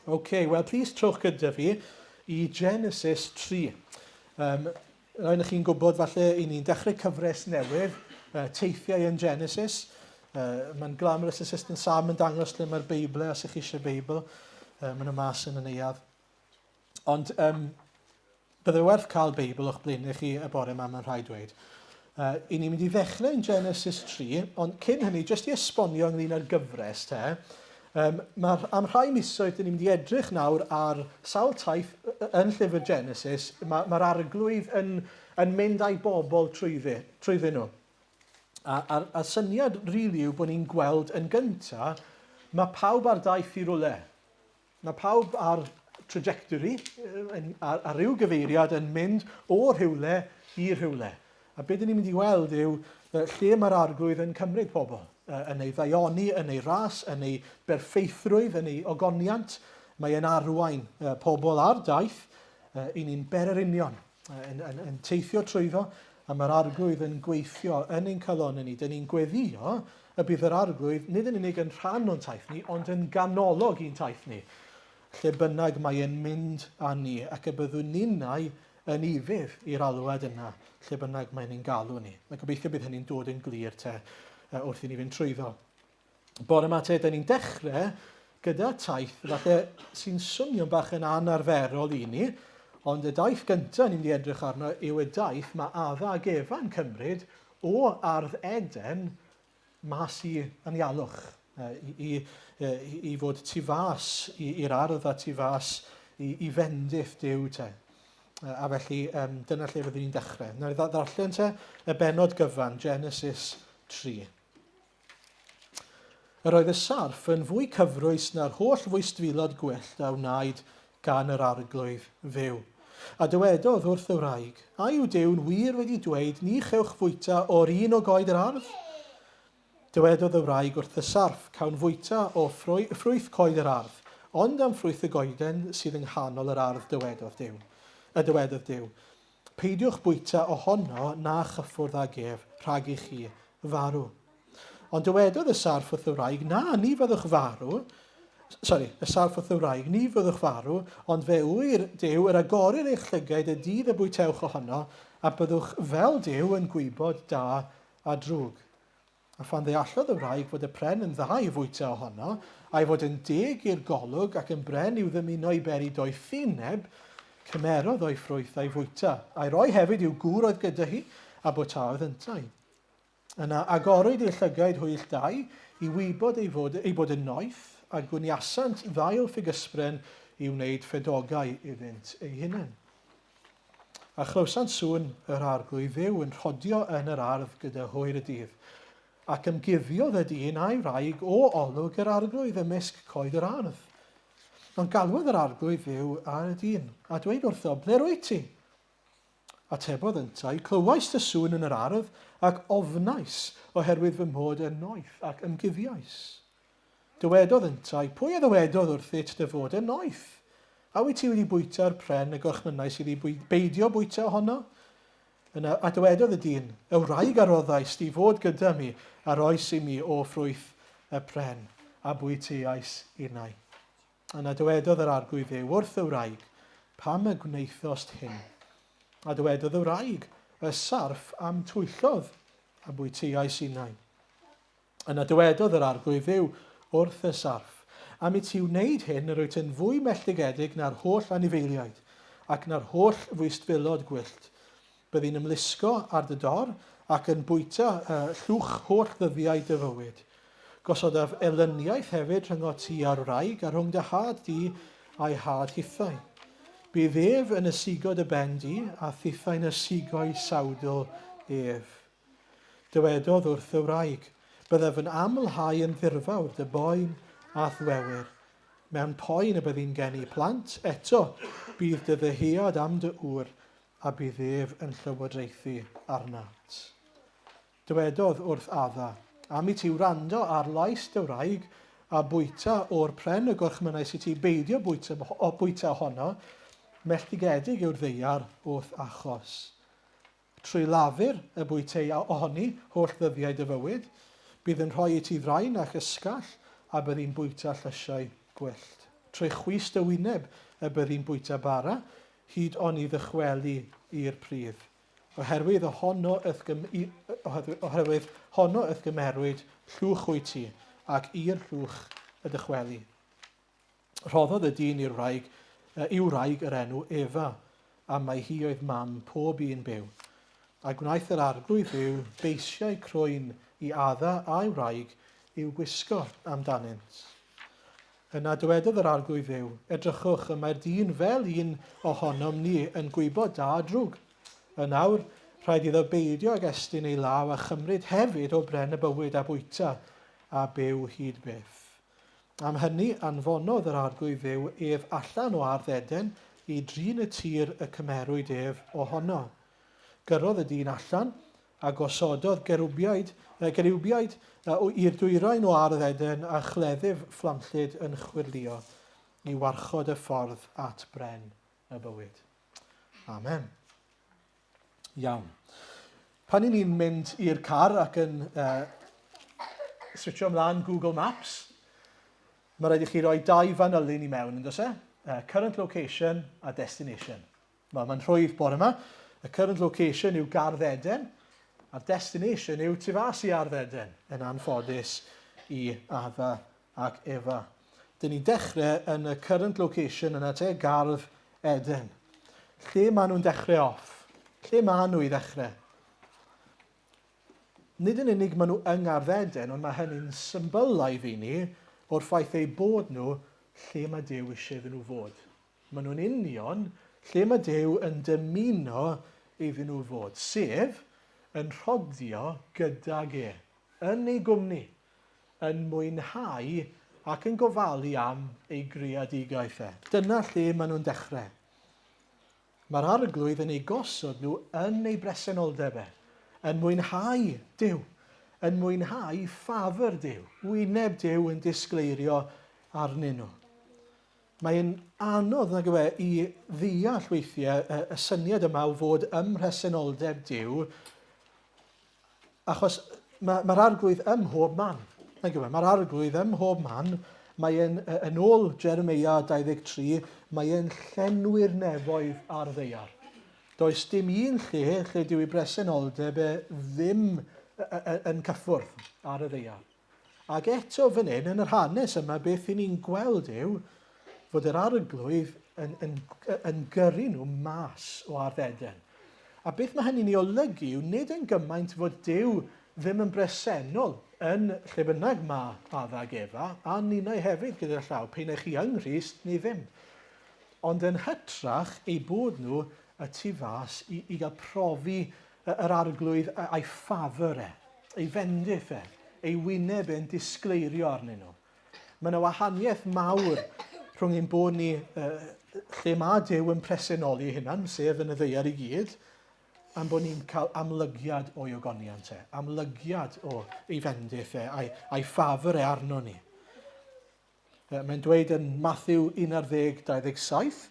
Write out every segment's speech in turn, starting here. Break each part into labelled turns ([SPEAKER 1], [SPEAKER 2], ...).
[SPEAKER 1] OK, wel plis trowch gyda fi i Genesis 3. Um, Rhaid na chi'n gwybod falle i ni'n dechrau cyfres newydd, uh, teithiau yn Genesis. Uh, mae'n glamorous assistant Sam yn dangos lle mae'r Beibl, os ych chi eisiau Beibl. Uh, maen nhw mas yn y neuadd. Ond um, bydde werth cael Beibl o'ch blaenau chi y bore yma, mae'n rhaid dweud. Uh, I ni'n mynd i ddechrau yn Genesis 3, ond cyn hynny, jyst i esbonio ynglyn â'r gyfres te, um, mae, am rhai misoedd, dyn ni'n mynd i edrych nawr ar sawl taith yn llyfr Genesis. Mae'r ma, ma arglwydd yn, yn mynd â'i bobl trwyddi, trwyddyn nhw. A, a, a syniad rili really yw bod ni'n gweld yn gyntaf, mae pawb ar daith i rwle. Mae pawb ar trajectory, ar, ar ryw gyfeiriad yn mynd o rhywle i rhywle. A beth dyn ni'n mynd i weld yw lle mae'r arglwydd yn cymryd pobl, yn ei ddaioni, yn ei ras, yn ei berffeithrwydd, yn ei ogoniant. Mae e'n arwain pobl ar daith i ni'n bererinion, yn, yn, yn teithio trwyddo, a mae'r arglwydd yn gweithio yn ein calonnau ni. Dyn ni'n gweddio y bydd yr arglwydd nid yn unig yn rhan o'n taith ni, ond yn ganolog i'n taith ni, lle bynnag mae e'n mynd â ni, ac y byddwn ninnau yn ufudd i'r alwad yna, lle bynnag mae'n ein galw ni. Mae gobeithio bydd hynny'n dod yn glir te wrth i ni fynd trwyddo. Bore yma te, da ni'n dechrau gyda taith falle sy'n swnio'n bach yn anarferol i ni, ond y daith gyntaf ni'n mynd i edrych arno yw y daith mae Adda ac Efa'n cymryd o Ardd Eden mas i anialwch, i, i, i, i fod tu fas i'r ardd a tu fas i, i fendith Duw te. A felly um, dyna lle fyddwn ni'n dechrau. Nawr i ddarllen te y benod gyfan, Genesis 3. Yr oedd y sarff yn fwy cyfrwys na'r holl fwystfilod gwyllt a wnaed gan yr Arglwydd Dduw. A dywedodd wrth y wraig, A yw Duw'n wir wedi dweud, Ni chewch fwyta o'r un o goed yr ardd? Dywedodd y wraig wrth y sarff, Cawn fwyta o ffrwyth coed yr ardd, ond am ffrwyth y goeden sydd yng nghanol yr ardd dywedodd Duw, y dywedodd Duw, Peidiwch bwyta ohono na chyffwrdd ag ef, rhag i chi farw. Ond dywedodd y sarff wrth y wraig, Na, ni fyddwch farw. Sori, y sarff wrth y wraig, Ni fyddwch farw, ond fe ŵyr Duw yr agorir eich llygaid y dydd y bwytewch ohono, a byddwch fel Duw yn gwybod da a drwg. A phan ddeallodd y wraig fod y pren yn dda i fwyta ohono, a'i fod yn deg i'r golwg ac yn bren i'w ddymuno i beri doethineb, cymerodd o'i ffrwyth a'i fwyta, a'i roi hefyd i'w gŵr oedd gyda hi, a bwytaodd yntau. Yna agorwyd eu llygaid hwy ill dau, i wybod ei fod, ei bod yn noeth, a gwniasant ddail ffigysbren i wneud ffedogau iddynt eu hunain. A chlywsant sŵn yr Arglwydd Dduw yn rhodio yn yr ardd gyda hwyr y dydd, ac ymguddiodd y dyn a'i wraig o olwg yr Arglwydd ymysg coed yr ardd. Ond galwodd yr Arglwydd Dduw ar y dyn, a dweud wrtho, Ble'r wyt ti? Atebodd yntau, Clywais dy sŵn yn yr ardd, ac ofnais, oherwydd fy mod yn noeth, ac ymguddiais. Dywedodd yntau, Pwy a ddywedodd wrthyt dy fod yn noeth? A wyt ti wedi bwyta'r pren y gorchmynnais iddi beidio bwyta ohono? Yna, a dywedodd y dyn, Y wraig a roddais di fod gyda mi, a roes i mi o ffrwyth y pren, a bwyteais innau. Yna dywedodd yr Arglwydd Dduw wrth y wraig, Pam y gwnaethost hyn? A dywedodd y wraig, Y sarff a'm twyllodd, a bwyteais innau. Yna dywedodd yr Arglwydd Dduw wrth y sarff, Am i ti wneud hyn, yr wyt yn fwy melltigedig na'r holl anifeiliaid, ac na'r holl fwystfilod gwyllt. Byddi'n ymlusgo ar dy dor, ac yn bwyta llwch holl ddyddiau dy fywyd. Gosodaf elyniaeth hefyd rhyngot ti a'r wraig, a rhwng dy had di a'i had hithau. Bydd ef yn ysigo dy ben di, a thithau'n ysigo'i sawdl ef. Dywedodd wrth y wraig, Byddaf yn amlhau yn ddirfawr dy boen a'th wewyr. Mewn poen y byddi'n geni plant, eto bydd dy ddyhead am dy ŵr, a bydd ef yn llywodraethu arnat. Dywedodd wrth Adda, Am i ti wrando ar lais dy wraig, a bwyta o'r pren y gorchmynnais i ti beidio bwyta, bwyta ohono, melltigedig yw'r ddaear o'th achos. Trwy lafur y bwytei ohoni holl ddyddiau dy fywyd, bydd yn rhoi i ti ddrain ac ysgall, a byddi'n bwyta llysiau gwyllt. Trwy chwys dy wyneb y byddi'n bwyta bara, hyd oni ddychweli i'r pridd. Oherwydd ohono y'th gym- i, oherwydd honno y'th gymerwyd, llwch wyt ti, ac i'r llwch y dychweli. Rhoddodd y dyn i'r wraig, i'w wraig yr enw Efa, am mai hi oedd mam pob un byw. A gwnaeth yr Arglwydd Dduw beisiau croen i Adda a'i wraig i'w gwisgo amdanynt. Yna dywedodd yr Arglwydd Dduw, Edrychwch, y mae'r dyn fel un ohonom ni yn gwybod da a drwg. Yn awr, rhaid iddo beidio ag estyn ei law a chymryd hefyd o bren y bywyd a bwyta a byw hyd byth. Am hynny, anfonodd yr Arglwydd Dduw ef allan o ardd Eden i drin y tir y cymerwyd ef ohono. Gyrrodd y dyn allan, A gosododd gerwbiaid, geriwbiaid, i'r dwyrain o Ardd Eden a chleddyf fflamllyd yn chwyrlïo i warchod y ffordd at bren y bywyd. Amen. Iawn. Pan i ni'n mynd i'r car ac yn uh, switcho ymlaen Google Maps, mae rhaid i chi roi dau fanylun i mewn, yn does e? Uh, current location a destination. Wel, mae'n rhwydd bore yma. Y current location yw Gardd Eden, a'r destination yw tu fas i Ardd Eden, yn anffodus i Adda ac Efa. Dyn ni'n dechrau yn y current location yna te, Gardd Eden. Lle maen nhw'n dechrau off? Lle maen nhw i ddechrau? Nid yn unig maen nhw yng Ngardd Eden, ond mae hynny'n symbylaidd i ni o'r ffaith eu bod nhw lle mae Duw eisiau iddyn nhw fod. Maen nhw'n union lle mae Duw yn dymuno iddyn nhw fod, sef yn rhodio gydag e, yn ei gwmni, yn mwynhau ac yn gofalu am ei greadigaeth e. Dyna lle maen nhw'n dechrau. Mae'r Arglwydd yn eu gosod nhw yn ei bresenoldeb e, yn mwynhau Duw, yn mwynhau ffafr Duw, wyneb Duw yn disgleirio arnyn nhw. Mae'n anodd, nag yw e, i ddeall weithiau y, y syniad yma o fod ym mhresenoldeb Duw, achos mae'r mae arglwydd ym mhob man. Nag yw e? Mae'r arglwydd ym mhob man. Mae e'n, yn ôl Jeremia 23, mae e'n llenwi'r nefoedd a'r ddaear. Does dim un lle lle dyw ei bresenoldeb e ddim yn cyffwrdd ar y ddaear. Ac eto fan hyn, yn yr hanes yma, beth i ni'n gweld yw fod yr arglwydd yn, yn, yn gyrru nhw mas o Ardd Eden. A beth mae hynny'n ei olygu yw nid yn gymaint fod Duw ddim yn bresennol yn lle bynnag mae Adda ag Efa, a ninnau hefyd gyda llaw, pe na chi yng Nghrist neu ddim. Ond yn hytrach eu bod nhw y tu fas i, i gael profi yr arglwydd a'i ffafr e. Ei fendith e, ei wyneb e'n disgleirio arnyn nhw. Mae yna wahaniaeth mawr rhwng ein bod ni uh, lle mae Duw yn presenoli ei hunan, sef yn y ddeiar i gyd, a'n bod ni'n cael amlygiad o'i ogoniant e, amlygiad o ei fendith e, a'i, a'i ffafr e arno ni. Mae'n dweud yn Mathew 11, 27,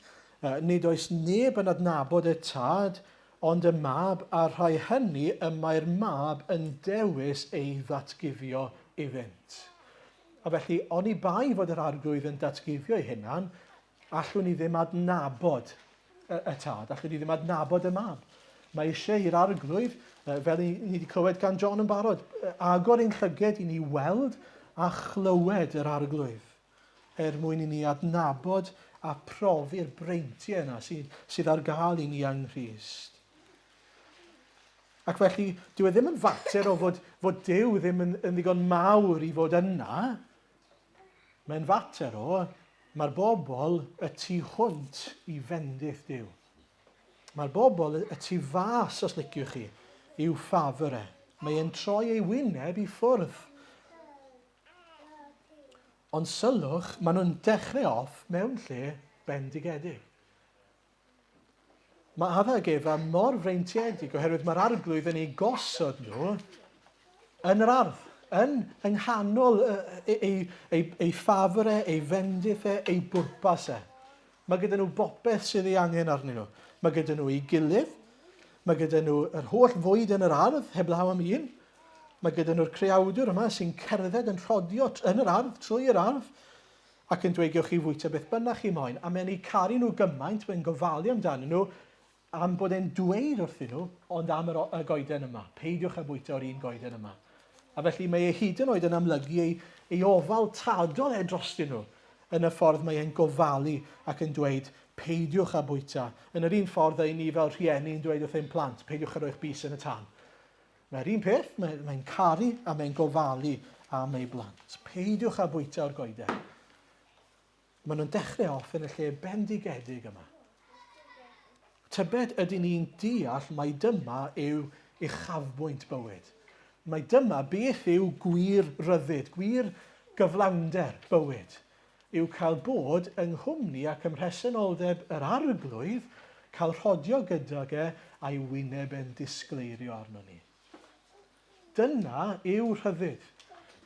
[SPEAKER 1] Nid oes neb yn adnabod y Tad ond y Mab, a'r rhai hynny y mae'r Mab yn dewis ei ddatguddio iddynt. A felly, oni bai fod yr Arglwydd yn datguddio ei hunan, allwn ni ddim adnabod y, y tad, allwn ni ddim adnabod y mab. Mae eisiau i'r arglwydd, fel ni, ni wedi clywed gan John yn barod, agor ein llyged i ni weld a chlywed yr arglwydd, er mwyn i ni adnabod a profi'r breintiau yna sydd, sydd ar gael i ni yng Nghrist. Ac felly, dyw e ddim yn fater o fod, fod Duw ddim yn, yn ddigon mawr i fod yna, Mae'n fater o, mae'r bobl y tu hwnt i fendith Duw. Mae'r bobl y tu fas, os liciwch chi, i'w ffafr e. Mae e'n troi ei wyneb i ffwrdd. Ond sylwch, maen nhw'n dechrau off mewn lle bendigedig. Mae Adda ag Efa mor freintiedig oherwydd mae'r arglwydd yn eu gosod nhw yn yr ardd, yn yng nghanol ei, ei, ei, ei ffafr e, ei fendith e, ei bwrpas e. Mae gyda nhw bopeth sydd ei angen arnyn nhw. Mae gyda nhw ei gilydd, mae gyda nhw yr holl fwyd yn yr ardd, heblaw am un. Mae gyda nhw'r creawdwr yma sy'n cerdded yn rhodio yn yr ardd, trwy yr ardd. Ac yn dweud gewch chi fwyta beth bynnag chi moyn. A mae'n eu caru nhw gymaint, mae'n gofalu amdanyn nhw, am bod e'n dweud wrthyn nhw, ond am yr, y goeden yma, peidiwch â bwyta o'r un goeden yma. A felly mae e hyd yn oed yn amlygu ei, ei ofal tadol e drostyn nhw yn y ffordd mae e'n gofalu ac yn dweud, peidiwch â bwyta. Yn yr un ffordd â ni fel rhieni yn dweud wrth ein plant, peidiwch â rhoi'ch bys yn y tân. Mae'r un peth, mae'n mae caru a mae'n gofalu am ei blant. Peidiwch â bwyta o'r goeden. Maen nhw'n dechrau off yn y lle bendigedig yma. Tybed ydyn ni'n deall mai dyma yw uchafbwynt bywyd. Mai dyma beth yw gwir ryddid, gwir gyflawnder bywyd, yw cael bod yng nghwmni ac ym mhresenoldeb yr Arglwydd, cael rhodio gydag e a'i wyneb e'n disgleirio arnon ni. Dyna yw rhyddid.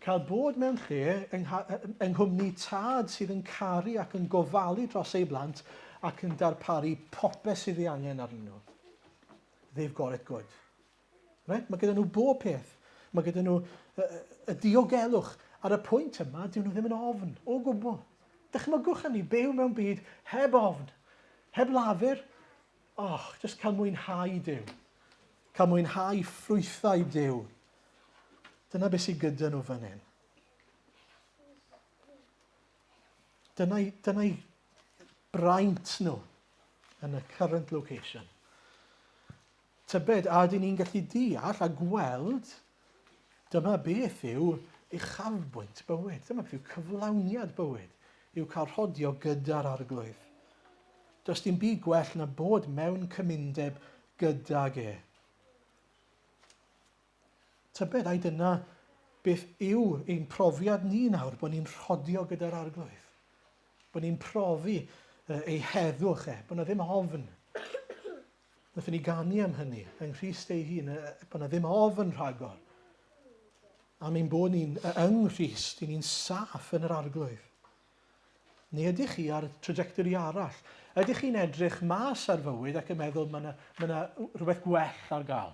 [SPEAKER 1] Cael bod mewn lle yng nghwmni tad sydd yn caru ac yn gofalu dros ei blant ac yn darparu popeth sydd ei angen arnyn nhw. They've got it good. Right? Mae gyda nhw bob peth. Mae gyda nhw y, y diogelwch. Ar y pwynt yma, dyn nhw ddim yn ofn o gwbl. Dychmygwch hynny, byw mewn byd heb ofn, heb lafur. Oh, jyst cael mwynhau Duw. Cael mwynhau ffrwythau Duw. Dyna beth sydd gyda nhw fan hyn. Dyna'i, dyna'i braint nhw yn y current location. Tybed a ydyn ni'n gallu deall a gweld dyma beth yw uchafbwynt bywyd, dyma beth yw cyflawniad bywyd, yw cael rhodio gyda'r Arglwydd. Does dim byd gwell na bod mewn cymundeb gydag e. Tybed ai dyna beth yw ein profiad ni nawr, bod ni'n rhodio gyda'r Arglwydd. Bod ni'n profi ei heddwch e, bod na ddim ofn. Wnaethon ni ganu am hynny yng Nghrist ei hun, bod na ddim ofn rhagor. Am ein bod ni'n yng Nghrist, i ni'n saff yn yr Arglwydd. Neu ydych chi ar trajectory arall? Ydych chi'n edrych mas ar fywyd ac yn meddwl mae yna, mae yna rhywbeth gwell ar gael?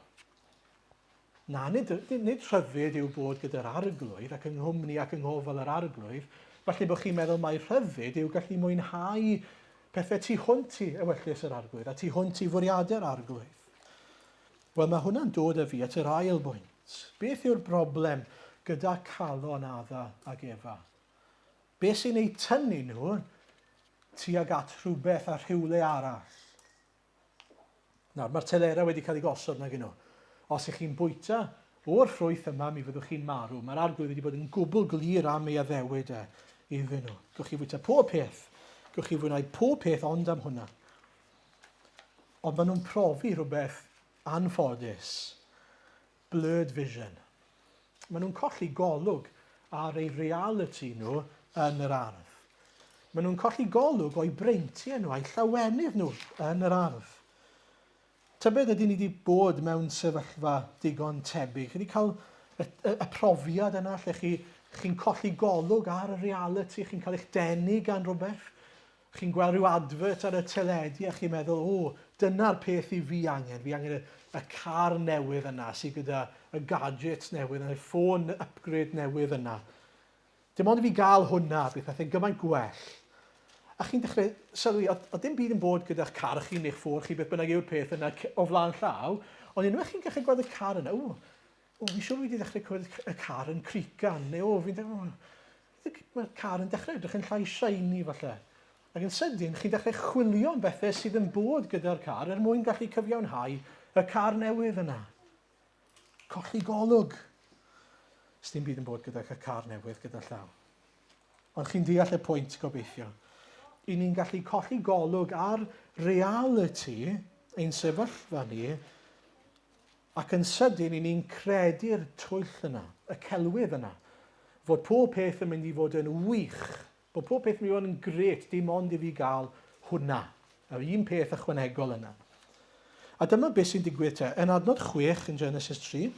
[SPEAKER 1] Na, nid, nid rhyddid yw bod gyda'r Arglwydd ac yng nghwmni ac yng nghofal yr Arglwydd. Falle bod chi'n meddwl mai rhyddid yw gallu mwynhau pethau tu hwnt i ewyllys yr Arglwydd a tu hwnt i fwriadau'r Arglwydd. Wel, mae hwnna'n dod â fi at yr ail bwynt. Beth yw'r broblem gyda calon Adda ag Efa? Beth sy'n eu tynnu nhw tuag at rhywbeth a rhywle arall? Nawr, mae'r telerau wedi cael eu gosod nag nhw. Os ych chi'n bwyta o'r ffrwyth yma, mi fyddwch chi'n marw. Mae'r Arglwydd wedi bod yn gwbl glir am ei addewid e iddyn nhw. Gewch chi fwyta pob peth. Gewch chi fwynhau pob peth ond am hwnna. Ond maen nhw'n profi rhywbeth anffodus. Blurred vision. Maen nhw'n colli golwg ar eu realiti nhw yn yr ardd. Maen nhw'n colli golwg o'u breintiau nhw a'u llawenydd nhw yn yr ardd. Tybed ydyn ni wedi bod mewn sefyllfa digon tebyg? Chi wedi cael y, y, y profiad yna lle chi, chi'n colli golwg ar y realiti, chi'n cael eich denu gan rhywbeth? Chi'n gweld rhyw advert ar y teledu a chi'n meddwl, o, dyna'r peth i fi angen. Fi angen y, y car newydd yna sydd gyda y gadgets newydd yna, y ffôn upgrade newydd yna. Dim ond i fi gael hwnna, bydd pethau'n gymaint gwell. A chi'n dechrau sylwi, oedd, oedd dim byd yn bod gyda'ch car chi neu'ch ffôn chi, beth bynnag yw'r peth yna o flaen llaw, ond unwaith chi'n dechrau gweld y car yna, o, o, fi'n siŵr fi wedi dechrau clywed y car yn crican, neu o, fi'n dechrau, Mae'r car yn dechrau edrych yn llai shiny falle. Ac yn sydyn, chi'n dechrau chwilio am bethau sydd yn bod gyda'r car er mwyn gallu cyfiawnhau y car newydd yna. Colli golwg. Sdim byd yn bod gyda car newydd gyda llaw. Ond chi'n deall y pwynt gobeithio. I ni'n gallu colli golwg ar realiti ein sefyllfa ni Ac yn sydyn, i ni'n credu'r twyll yna, y celwydd yna, fod pob peth yn mynd i fod yn wych, bod pob peth yn mynd i fod yn grêt, dim ond i fi gael hwnna, yr un peth ychwanegol yna. A dyma beth sy'n digwydd te. Yn adnod 6 yn Genesis 3,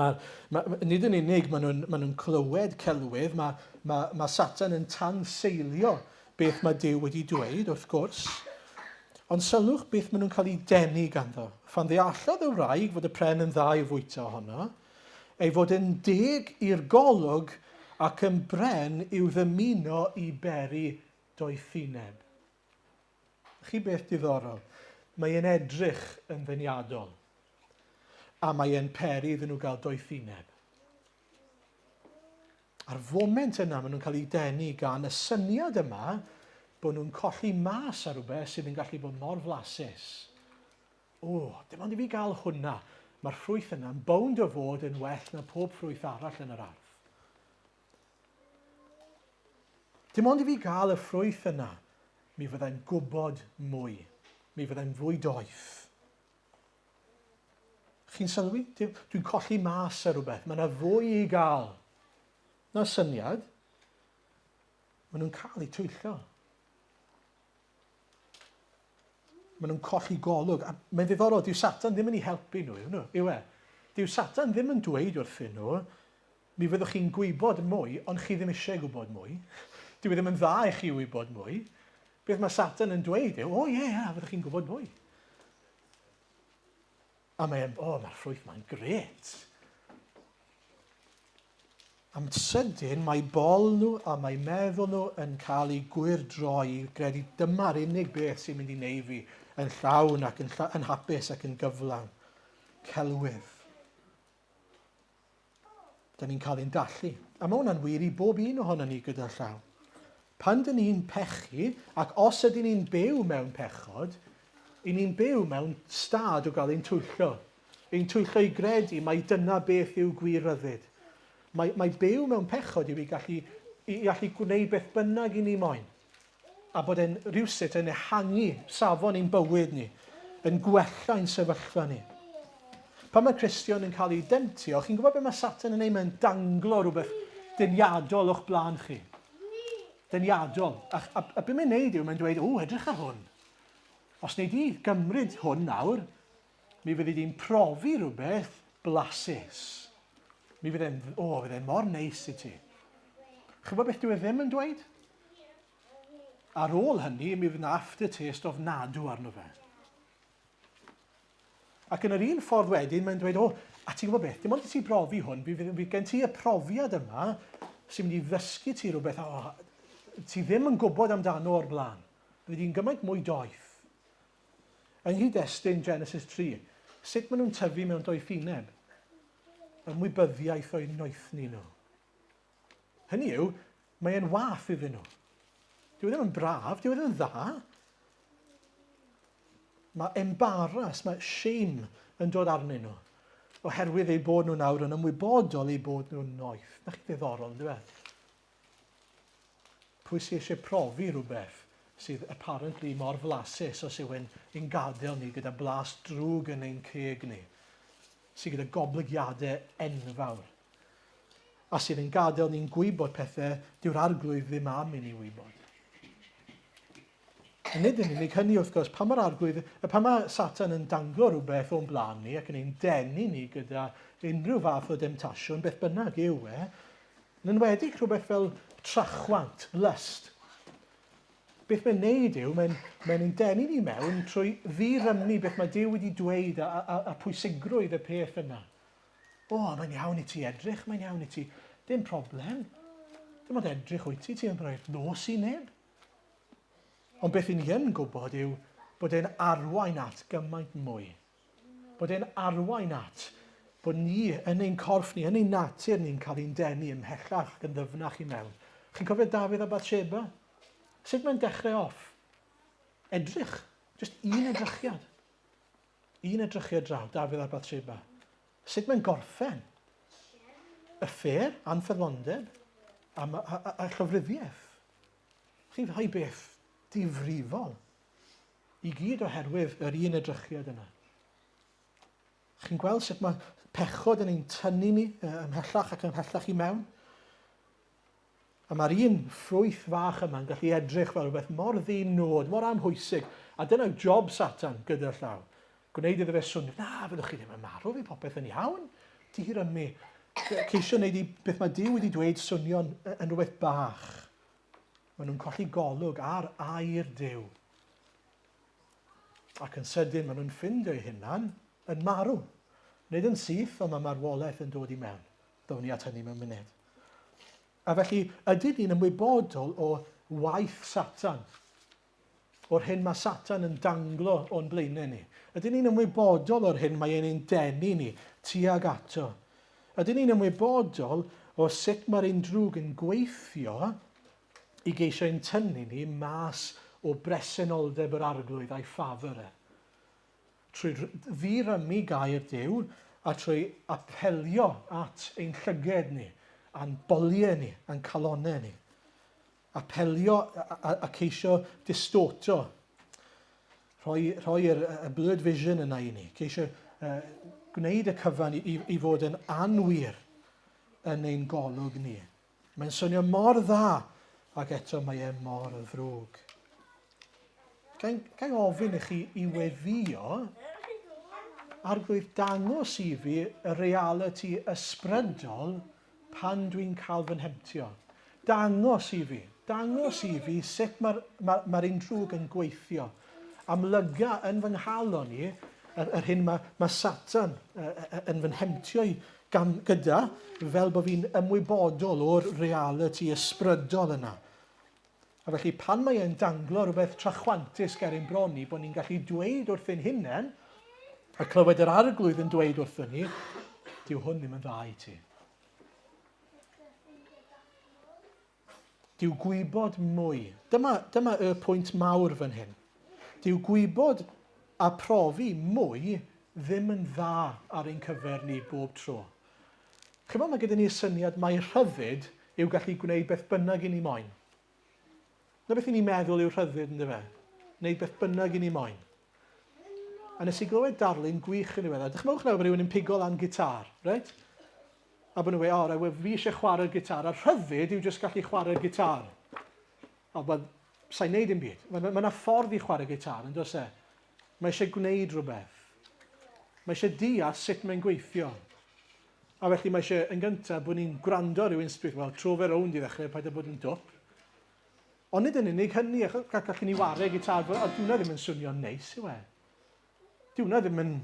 [SPEAKER 1] mae, mae, nid yn unig maen nhw'n ma nhw clywed celwydd, mae, mae, mae Satan yn tanseilio beth mae Duw wedi dweud, wrth gwrs. Ond sylwch beth maen nhw'n cael eu denu ganddo. Phan ddeallodd y wraig fod y pren yn dda i fwyta ohono, ei fod yn deg i'r golwg ac yn bren i'w ddymuno i beri doethineb. Chi beth diddorol, mae e'n edrych yn ddeniadol, a mae e'n peri iddyn nhw gael doethineb. A'r foment yna maen nhw'n cael eu denu gan y syniad yma bod nhw'n colli mas ar rhywbeth sydd yn gallu bod mor flasus. O, dim ond i fi gael hwnna. Mae'r ffrwyth yna'n bownd o fod yn well na pob ffrwyth arall yn yr ardd. Dim ond i fi gael y ffrwyth yna, mi fyddai'n gwybod mwy. Mi fyddai'n fwy doeth. Chi'n sylwi? Dwi'n colli mas ar rhywbeth. Mae yna fwy i gael. Na syniad. Maen nhw'n cael eu twyllo. Maen nhw'n colli golwg. A mae'n ddiddorol, dyw Satan ddim yn eu helpu nhw, yw nhw? Yw e? Dyw Satan ddim yn dweud wrthyn nhw, mi fyddwch chi'n gwybod mwy, ond chi ddim eisiau gwybod mwy. Dyw e ddim yn dda i chi wybod mwy. Beth mae Satan yn dweud yw, o ie, yeah, fyddwch chi'n gwybod mwy. A mae'n, o, oh, mae'r ffrwyth ma'n gret. Am sydyn mae bol nhw a mae meddwl nhw yn cael ei gwyrdroi i gredu dyma'r unig beth sy'n mynd i wneud fi yn llawn ac yn, lla, yn hapus ac yn gyflawn. Celwydd. Da ni'n cael ein dallu. A mae hwnna'n wir i bob un ohono ni gyda llaw. Pan dyn ni'n pechu, ac os ydyn ni'n byw mewn pechod, i ni'n byw mewn stad o gael ein twyllo. Ein twyllo i gredu mai dyna beth yw gwir ryddid. Mae, mae byw mewn pechod yw i gallu, i allu gwneud beth bynnag i ni moyn. a bod e'n rhywsut yn ehangu safon ein bywyd ni, yn gwella ein sefyllfa ni. Pan mae Cristion yn cael ei demtio, chi'n gwybod beth mae Satan yn ei mae'n danglo rhywbeth deniadol o'ch blaen chi. Deniadol. A, a, a beth mae'n neud yw, mae'n dweud, o, edrych ar hwn. Os wnei di gymryd hwn nawr, mi fyddi di'n profi rhywbeth blasus. Mi fydd e'n, o, fydd e'n mor neis i ti. Chi'n gwybod beth dwi e ddim yn dweud? Ar ôl hynny, mi fydd 'na aftertaste ofnadw arno fe. Ac yn yr un ffordd wedyn, mae'n dweud, o, a ti'n gwybod beth, dim ond i ti brofi hwn, fi, fi gen ti y profiad yma sy'n mynd i ddysgu ti rhywbeth, o, ti ddim yn gwybod amdano o'r blaen. Fyddi di'n gymaint mwy doeth. Yng nghyd-destun Genesis 3, sut maen nhw'n tyfu mewn doethineb? Ymwybyddiaeth o'u noethni nhw. Hynny yw, mae e'n wath iddyn nhw. Dyw e ddim yn braf, dyw e ddim yn dda. Mae embaras, mae shame yn dod arnyn nhw oherwydd eu bod nhw nawr yn ymwybodol eu bod nhw'n noeth. Na chi ddiddorol, ynddo fe? Pwy sydd eisiau profi rhywbeth sydd apparently mor flasus os yw e'n ein gadael ni gyda blas drwg yn ein ceg ni, sydd gyda goblygiadau enfawr? a sydd yn gadael ni'n gwybod pethau dyw'r Arglwydd ddim am i ni wybod. A nid yn unig hynny, wrth gwrs, pan mae'r Arglwydd, pan mae Satan yn danglo rhywbeth o'n blaen ni ac yn ein denu ni gyda unrhyw fath o demtasiwn, beth bynnag yw e, yn enwedig rhywbeth fel trachwant, lust, beth mae'n neud yw, mae'n mae ein denu ni mewn trwy ddirymu beth mae Duw wedi dweud a, a, a pwysigrwydd y peth yna. O, mae'n iawn i ti edrych, mae'n iawn i ti. Dim problem. Dim ond edrych wyt ti, ti yn rhoi'r nos i neb. Ond beth i ni yn gwybod yw bod e'n arwain at gymaint mwy. Bod e'n arwain at bod ni yn ein corff ni, yn ein natur ni'n cael ein denu ymhellach ac yn ddyfnach i mewn. Chi'n cofio Dafydd a Bathsheba? Sut mae'n dechrau off? Edrych. Just un edrychiad. Un edrychiad draw, Dafydd ar Bathsheba. Sut mae'n gorffen? Affair, anffyddlondeb, a, a, a, a llofruddiaeth. Chi'n rhoi beth difrifol i gyd oherwydd yr un edrychiad yna. Chi'n gweld sut mae pechod yn ein tynnu ni ymhellach ac ymhellach i mewn? A mae'r un ffrwyth fach yma'n gallu edrych fel rhywbeth mor ddi-nod, mor amhwysig, a dyna yw job Satan gyda llaw. Gwneud iddo fe swnio, na, fyddwch chi ddim yn marw, fydd popeth yn iawn. Dirymu. Ceisio wneud i beth mae Duw wedi dweud swnio'n yn rhywbeth bach. Maen nhw'n colli golwg ar air Duw. Ac yn sydyn maen nhw'n ffindio eu hunan yn marw. Nid yn syth, ond mae marwolaeth yn dod i mewn. Ddown ni at hynny mewn munud. A felly, ydyn ni'n ymwybodol o waith Satan? O'r hyn mae Satan yn danglo o'n blaenau ni? Ydyn ni'n ymwybodol o'r hyn mae e'n ein denu ni tuag ato? Ydyn ni'n ymwybodol o sut mae'r un drwg yn gweithio i geisio ein tynnu ni mas o bresenoldeb yr Arglwydd a'i ffafr e? Trwy ddirymu gair Duw a trwy apelio at ein llyged ni, a'n boliau ni, a'n calonnau ni. Apelio a, a, a ceisio distorto, rhoi, rhoi'r y blurred vision yna i ni, ceisio uh, gwneud y cyfan i, i, i fod yn anwir yn ein golwg ni. Mae'n swnio mor dda, ac eto mae e mor ddrwg. Ga i ofyn i chi i weddio, Arglwydd dangos i fi y realiti ysbrydol pan dwi'n cael fy nhemtio. Dangos i fi, dangos i fi sut mae'r mae, mae un drwg yn gweithio. Amlyga yn fy nghalon i yr, yr hyn mae, mae Satan yn fy nhemtio i gan, gyda, fel bod fi'n ymwybodol o'r realiti ysbrydol yna. A felly pan mae e'n danglo rhywbeth trachwantus ger ein bron ni, bod ni'n gallu dweud wrth ein hunain, a clywed yr arglwydd yn dweud wrthyn ni, dyw hwn ddim yn dda i ti. Dyw gwybod mwy. Dyma, dyma y pwynt mawr fan hyn. Dyw gwybod a profi mwy ddim yn dda ar ein cyfer ni bob tro. Chimod, mae gyda ni'r syniad mai rhyddid yw gallu gwneud beth bynnag i ni moyn. Na beth i ni'n meddwl yw rhyddid, ynddo fe? Wneud beth bynnag i ni moyn. A nes i glywed darlun gwych yn ddiweddar. Dychmygwch nawr bod rhywun yn pigo lan gitar, reit? A bod nhw'n gweud, o, oh, right, fi eisiau chwarae'r gitar. A rhyddid yw jyst gallu chwarae'r gitar. O, wel, sa'n neud dim byd. Mae yna ma ffordd i chwarae gitar, yn does e? Mae eisiau gwneud rhywbeth. Mae eisiau deall sut mae'n gweithio. A felly mae eisiau, yn gyntaf, bod ni'n gwrando ar rhywun sy'n dweud, wel, tro fe rownd i ddechrau, paid â bod yn dwp. Ond nid yn unig hynny, achos gallwn ni ware gitar, a dyw hwnna ddim yn swnio'n neis, yw e? Dyw hwnna ddim yn,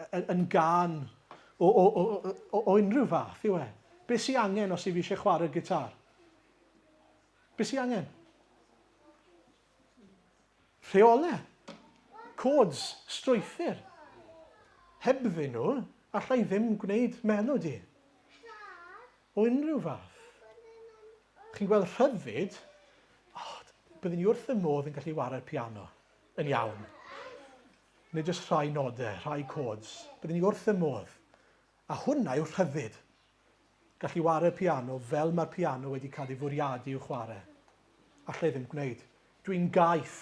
[SPEAKER 1] yn, yn gan o, o, o, o, o unrhyw fath, yw e? Be sy'n angen os i fi eisiau chwarae'r gitar? Be sy'n angen? Rheolau, codes, strwythur. Hebddyn nhw, alla i ddim gwneud melodi. O unrhyw fath. Chi'n gweld rhyddid, oh, byddwn i wrth y modd yn gallu ware'r piano yn iawn. Nid jyst rhai nodau, rhai chords. Byddwn i wrth y modd. A hwnna yw rhyddid. Gallu ware'r piano fel mae'r piano wedi cael ei fwriadu i'w chwarae. Alla i ddim gwneud. Dwi'n gaeth.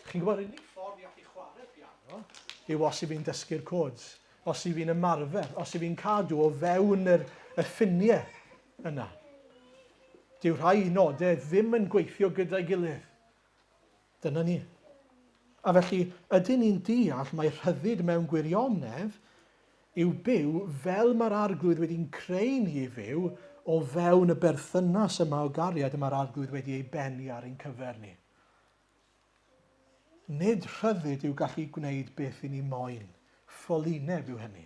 [SPEAKER 1] Chi'n gwybod, yr unig ffordd i allu chwarae piano yw os i fi'n dysgu'r codes, os i fi'n ymarfer, os i fi'n cadw o fewn yr, y ffiniau yna. Dyw rhai nodau ddim yn gweithio gyda'i gilydd. Dyna ni. A felly, ydyn ni'n deall mai rhyddid mewn gwirionedd yw byw fel mae'r Arglwydd wedi'n creu ni i fyw o fewn y berthynas yma o gariad y mae'r Arglwydd wedi ei bennu ar ein cyfer ni. Nid rhyddid yw gallu gwneud beth i ni moyn. Ffolineb yw hynny.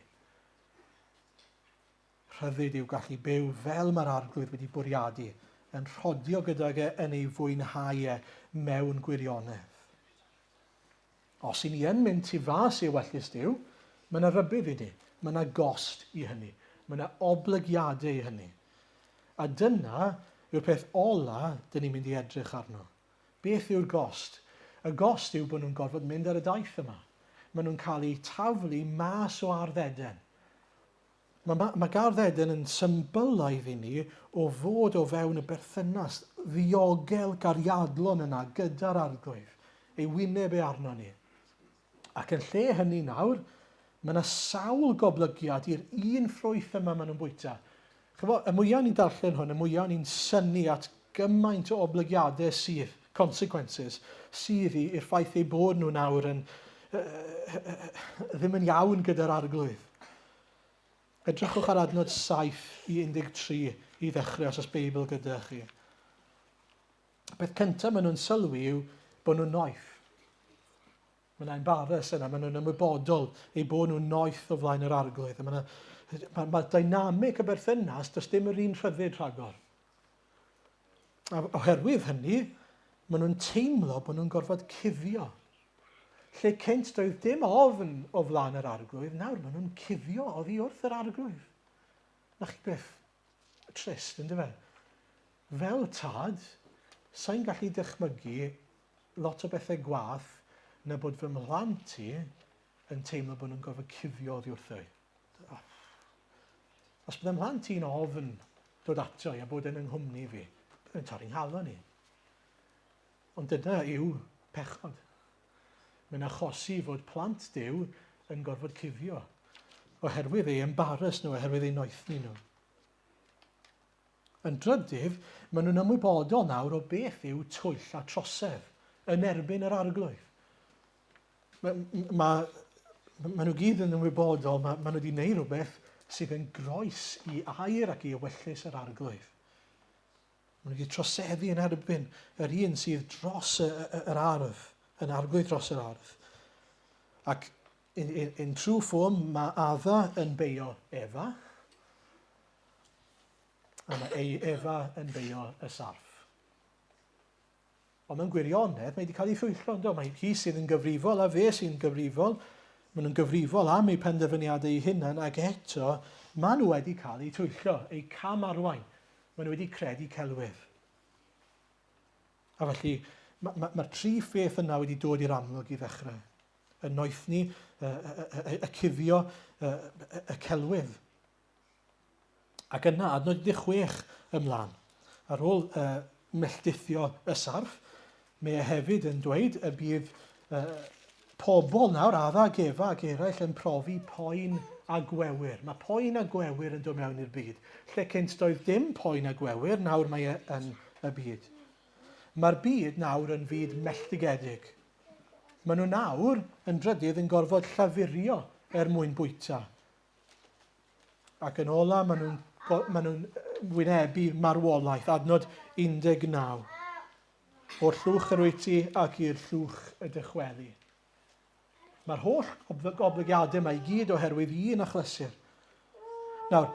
[SPEAKER 1] Rhyddid yw gallu byw fel mae'r Arglwydd wedi bwriadu, yn rhodio gydag e yn ei fwynhau e mewn gwirionedd. Os i ni yn mynd tu fas i ewyllys Duw, mae yna rybudd i ni, mae yna gost i hynny, mae yna oblygiadau i hynny. A dyna yw'r peth ola dyn ni'n mynd i edrych arno. Beth yw'r gost? Y gost yw bod nhw'n gorfod mynd ar y daith yma. Maen nhw'n cael eu taflu mas o Ardd Eden. Mae, mae, mae Gardd Eden yn symbylaidd i ni o fod o fewn y berthynas ddiogel gariadlon yna gyda'r Arglwydd, ei wyneb e arno ni. Ac yn lle hynny nawr, mae yna sawl goblygiad i'r un ffrwyth yma maen nhw'n bwyta. Chymod, y mwyaf ni'n darllen hwn, y mwyaf ni'n synnu at gymaint o oblygiadau sydd, consequences, sydd i'r ffaith eu bod nhw nawr yn, ddim yn iawn gyda'r arglwydd. Edrychwch ar adnod 7 i 13 i ddechrau os oes Beibl gyda chi. Y peth cyntaf maen nhw'n sylwi yw bod nhw'n noeth. Mae yna embarrass yna, maen nhw'n ymwybodol eu bod nhw'n noeth o flaen yr arglwydd. A mae yna Mae, mae dynamic y berthynas, does dim yr un rhyddid rhagor. A oherwydd hynny, maen nhw'n teimlo bod nhw'n gorfod cuddio. Lle cynt doedd dim ofn o flaen yr arglwydd, nawr maen nhw'n cuddio oddi wrth yr arglwydd. Na chi beth trist, ynddo fe? Fel tad, sa'n gallu dychmygu lot o bethau gwath na bod fy mhlant i yn teimlo bod nhw'n gorfod cuddio oddi wrtho i. Os byddai mhlant i'n ofn dod ato i a bod yn yng nghwmni fi, byddai'n torri nghalon i. Ond dyna yw pechod. Mae'n achosi fod plant Duw yn gorfod cuddio oherwydd ei embarrass nhw, oherwydd eu noethni nhw. Yn drydydd, maen nhw'n ymwybodol nawr o beth yw twyll a trosedd yn erbyn yr arglwydd. Mae, ma, ma nhw gyd yn ymwybodol, mae, ma nhw wedi gwneud rhywbeth sydd yn groes i air ac i ewyllys yr arglwydd. Maen nhw wedi troseddu yn erbyn yr un sydd dros y, y, yr ardd, yn arglwydd dros yr ardd. Ac in, in, in true form, mae Adda yn beio Efa, a mae ei Efa yn beio y sarff. Ond mewn gwirionedd, mae wedi cael ei thwyllo, ynddo? Mae hi sydd yn gyfrifol a fe sy'n gyfrifol. Maen nhw'n gyfrifol am eu penderfyniadau eu hunain ac eto maen nhw wedi cael eu twyllo, eu cam arwain. Maen nhw wedi credu celwydd. A felly, mae'r ma, ma, ma tri pheth yna wedi dod i'r amlwg i ddechrau. Y noethni, y, y, y, y cuddio, y, y, y celwydd. Ac yna, adnod 16 ymlaen, ar ôl uh, melltithio y sarff, mae e hefyd yn dweud y bydd uh, pobl nawr, Adda ac Efa ac eraill, yn profi poen a gwewyr. Mae poen a gwewyr yn dod mewn i'r byd. Lle cynt doedd dim poen a gwewyr, nawr mae e yn y byd. Mae'r byd nawr yn fyd melltigedig. Maen nhw nawr yn drydydd yn gorfod llafurio er mwyn bwyta. Ac yn ola, maen nhw'n maen nhw'n wynebu marwolaeth, adnod 19. O'r llwch yr wyt ti ac i'r llwch y dychweli. Mae'r holl goblygiadau yma i gyd oherwydd un achlysur. Nawr,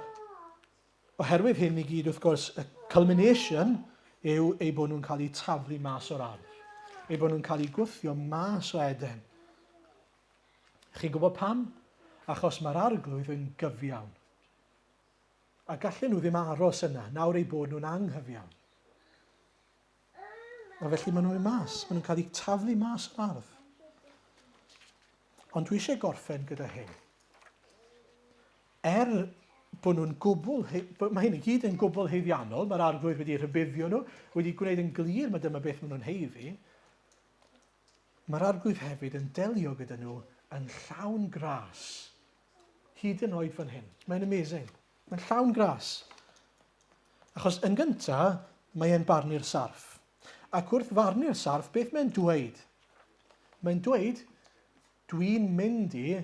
[SPEAKER 1] oherwydd hyn i gyd, wrth gwrs, y culmination yw eu bod nhw'n cael eu taflu mas o'r ardd. Eu bod nhw'n cael eu gwthio mas o Eden. Chi'n gwybod pam? Achos mae'r arglwydd yn gyfiawn. A gallen nhw ddim aros yna, nawr eu bod nhw'n anghyfiawn. A felly maen nhw'n mynd mas, maen nhw'n cael eu taflu mas o'r ardd. Ond dwi eisiau gorffen gyda hyn. Er bod nhw'n gwbl, mae hyn i gyd yn gwbl haeddiannol, mae'r arglwydd wedi rhybuddio nhw, wedi gwneud yn glir mae dyma beth maen nhw'n haeddu, Mae'r Arglwydd hefyd yn delio gyda nhw yn llawn gras. Hyd yn oed fan hyn. Mae'n amazing. Mae'n llawn gras. Achos yn gynta, mae e'n barnu'r sarff. Ac wrth farnu'r sarff, beth mae'n dweud? Mae'n dweud, dwi'n mynd i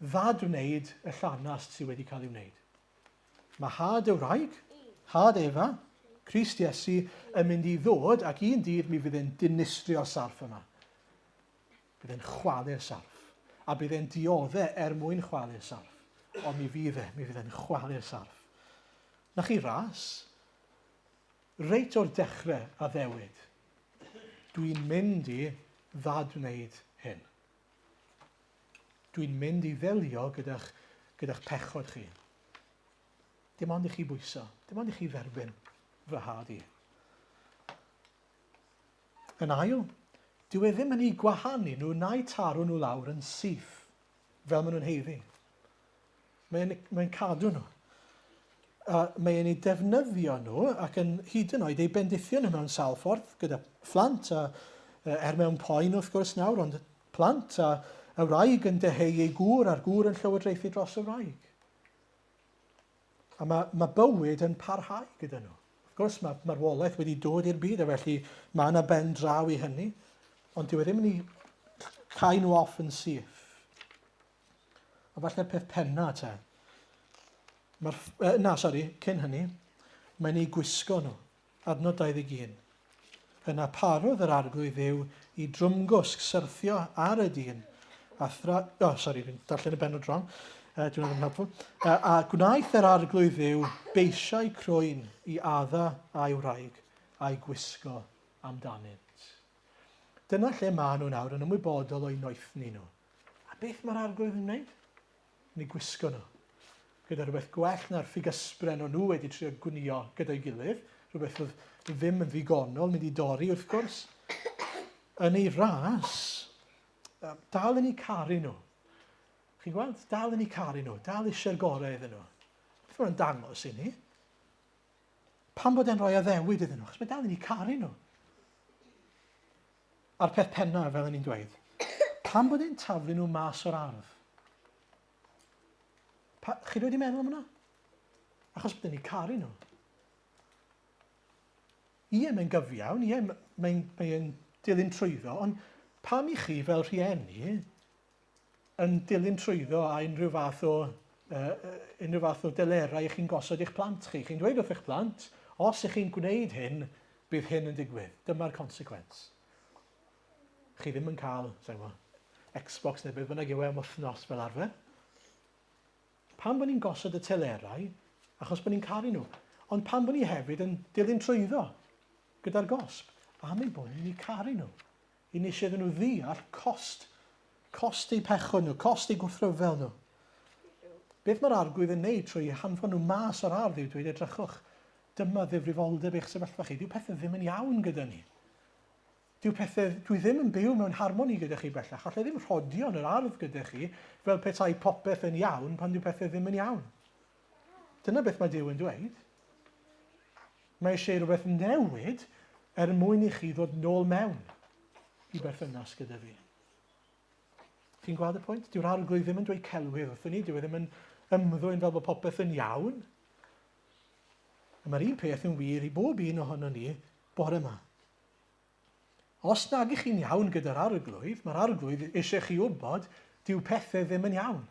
[SPEAKER 1] ddadwneud y llanast sydd wedi cael ei wneud. Mae had y wraig, had Efa, Crist Iesu, yn mynd i ddod ac un dydd mi fydd e'n dinistrio'r sarff yma. Bydd e'n chwalu'r sarff. A bydd e'n diodde er mwyn chwalu'r sarff. Ond mi fydd e, mi fydd e'n chwalu'r sarff. Na chi ras? Reit o'r dechrau addewid. Dwi'n mynd i ddadwneud hyn. Dwi'n mynd i ddelio gyda'ch, gyda'ch pechod chi. Dim ond i chi bwyso, dim ond i chi dderbyn fy had i. Yn ail, dyw e ddim yn eu gwahanu nhw na'u taro nhw lawr yn syth, fel maen nhw'n haeddu. Mae'n mae cadw nhw. A mae e'n eu defnyddio nhw ac yn hyd yn oed eu bendithio nhw mewn sawl ffordd gyda phlant a er mewn poen wrth gwrs nawr, ond plant a y wraig yn deheu ei gŵr a'r gŵr yn llywodraethu dros y wraig. A mae, mae bywyd yn parhau gyda nhw. Wrth gwrs mae marwolaeth wedi dod i'r byd a felly mae yna ben draw i hynny, ond dyw e ddim yn eu cau nhw off yn syth. A falle'r peth penna te. Mae'r, eh, na, sori, cyn hynny, mae'n eu gwisgo nhw. Adnod 21. Yna parodd yr arglwydd Dduw i drwmgwsg syrthio ar y dyn, a thra... Oh, sori, fi'n darllen y bennod wrong. Dwi'n meddwl helpful. A gwnaeth yr arglwydd ddiw beisiau crwyn i Adda a'i wraig a'i gwisgo amdanynt. Dyna lle maen nhw nawr yn ymwybodol o'i noethni nhw. A beth mae'r arglwydd yn wneud? Yn eu gwisgo nhw. Gyda rhywbeth gwell na'r ffigysbren o'n nhw wedi trio gwnio gyda'i gilydd, rhywbeth oedd ddim yn ddigonol, mynd i dorri wrth gwrs. Yn ei ras, dal yn eu caru nhw. Chi'n gweld? Dal yn eu caru nhw, dal eisiau'r gorau iddyn nhw. Beth mae'n dangos i ni? Pam bod e'n rhoi addewid iddyn nhw? Achos mae dal yn eu caru nhw. A'r peth pennaf, fel o'n i'n dweud, pam bod e'n taflu nhw mas o'r ardd? Pa, chi wedi meddwl am hwnna? Achos bod e'n eu caru nhw. Ie, mae'n gyfiawn, ie, mae'n mae dilyn trwyddo, ond pam i chi fel rhieni yn dilyn trwyddo â unrhyw fath o, uh, unrhyw fath o delerau ych chi'n gosod i'ch plant chi. Chi'n dweud wrth eich plant, os ych chi'n gwneud hyn, bydd hyn yn digwydd. Dyma'r consequence. Chi ddim yn cael, sa'n gwybod, Xbox neu beth bynnag yw e am wythnos fel arfer. Pam bod ni'n gosod y telerau? Achos bod ni'n caru nhw. Ond pam bod ni hefyd yn dilyn trwyddo gyda'r gosb? Am ein bod ni'n eu caru nhw. I ni eisiau iddyn nhw ddeall cost, cost eu pechod nhw, cost eu gwrthryfel nhw. Beth mae'r arglwydd yn neud trwy hanfon nhw mas o'r ardd yw dweud edrychwch, dyma ddifrifoldeb eich sefyllfa chi. Dyw pethau ddim yn iawn gyda ni. Dyw pethau, dwi ddim yn byw mewn harmoni gyda chi bellach. Allai ddim rhodio yn yr ardd gyda chi fel petai popeth yn iawn pan dyw pethau ddim yn iawn. Dyna beth mae Duw yn dweud. Mae eisiau rhywbeth newid er mwyn i chi ddod nôl mewn i berthynas gyda fi. Chi'n gweld y pwynt? Dyw'r arglwydd ddim yn dweud celwydd wrthyn ni, dyw e ddim yn ymddwyn fel bod popeth yn iawn. A mae'r un peth yn wir i bob un ohono ni bore yma. Os nag ych chi'n iawn gyda'r arglwydd, mae'r arglwydd eisiau chi wybod dyw pethau ddim yn iawn.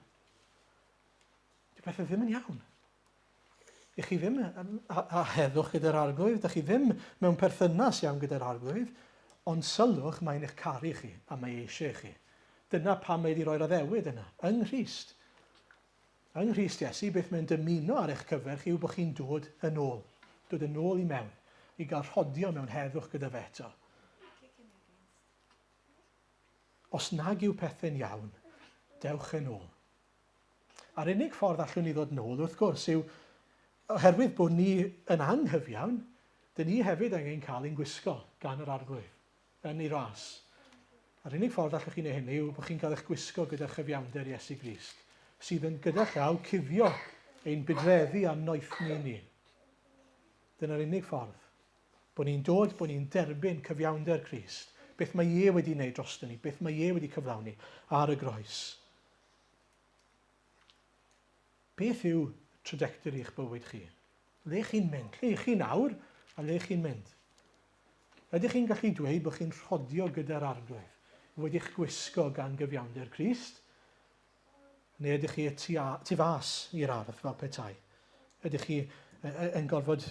[SPEAKER 1] Dyw pethau ddim yn iawn. Ych chi ddim a heddwch gyda'r arglwydd, dych chi ddim mewn perthynas iawn gyda'r arglwydd, ond sylwch mae'n eich caru chi a mae eisiau chi. Dyna pam mae wedi rhoi'r addewid yna, yng Nghrist. Yng Nghrist Iesu, beth mae'n dymuno ar eich cyfer chi yw bod chi'n dod yn ôl, dod yn ôl i mewn, i gael rhodio mewn heddwch gyda fe eto. Os nag yw pethau'n iawn, dewch yn ôl. A'r unig ffordd allwn ni ddod nôl, wrth gwrs, yw oherwydd bod ni yn anghyfiawn, dyn ni hefyd angen cael ein gwisgo gan yr Arglwydd, yn ei ras. A'r unig ffordd allwch chi wneud hynny yw bod chi'n cael eich gwisgo gyda chyfiawnder Iesu Grist, sydd yn gyda llaw cuddio ein budreddi a'n noethni ni. Dyna'r unig ffordd. Bod ni'n dod, bod ni'n derbyn cyfiawnder Crist, beth mae e wedi wneud drosto ni, beth mae e wedi cyflawni ar y groes. Beth yw trajectory eich bywyd chi? Le chi'n mynd? Lle chi nawr a le chi'n mynd? Ydych chi'n gallu dweud bod chi'n rhodio gyda'r arglwydd, wedi'ch gwisgo gan gyfiawnder Crist? Neu ydych chi y tu, a, tu fas i'r ardd fel petai? Ydych chi yn gorfod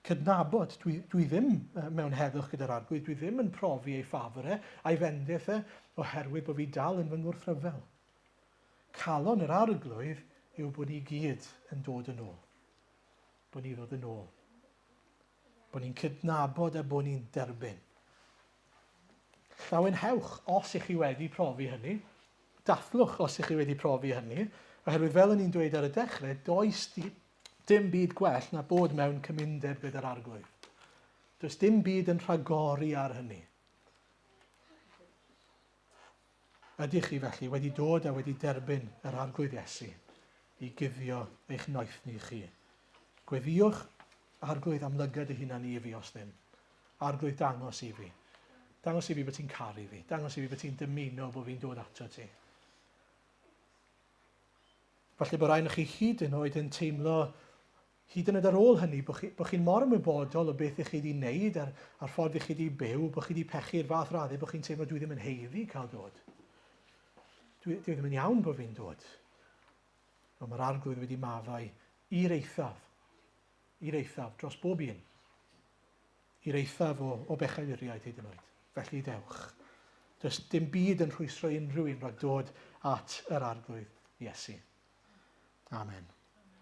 [SPEAKER 1] cydnabod, dwi, dwi ddim mewn heddwch gyda'r arglwydd, dwi ddim yn profi ei ffafr e a'i fendith e, oherwydd bod fi dal yn fy ngwrthryfel. Calon yr arglwydd yw bod ni gyd yn dod yn ôl. Bod ni ddod yn ôl. Bod ni'n cydnabod a bod ni'n derbyn. Llawenhewch os ych chi wedi profi hynny. Dathlwch os ych chi wedi profi hynny. Oherwydd fel o'n i'n dweud ar y dechrau, does dim byd gwell na bod mewn cymundeb gyda'r arglwydd. Does dim byd yn rhagori ar hynny. Ydych chi felly wedi dod a wedi derbyn yr Arglwydd Iesu i guddio eich noethni chi? Gweddïwch, Arglwydd, amlyga dy hunan i fi os ddim. Arglwydd, dangos i fi. Dangos i fi bod ti'n caru fi. Dangos i fi bod ti'n dymuno bod fi'n dod ato ti. Falle bod rhai o'ch chi hyd yn oed yn teimlo Hyd yn oed ar ôl hynny, bod chi, bod chi'n mor ymwybodol o beth ych chi wedi wneud a'r, a'r ffordd ych chi wedi byw, bod chi wedi pechu i'r fath raddau bod chi'n teimlo dwi ddim yn haeddu cael dod. Dwi, dwi ddim yn iawn bod fi'n dod. Ond mae'r arglwydd wedi maddau i'r eithaf, i'r eithaf, dros bob un. I'r eithaf o, o bechaduriaid hyd yn oed. Felly dewch. Does dim byd yn rhwystro unrhyw un rhag dod at yr arglwydd Iesu. Amen.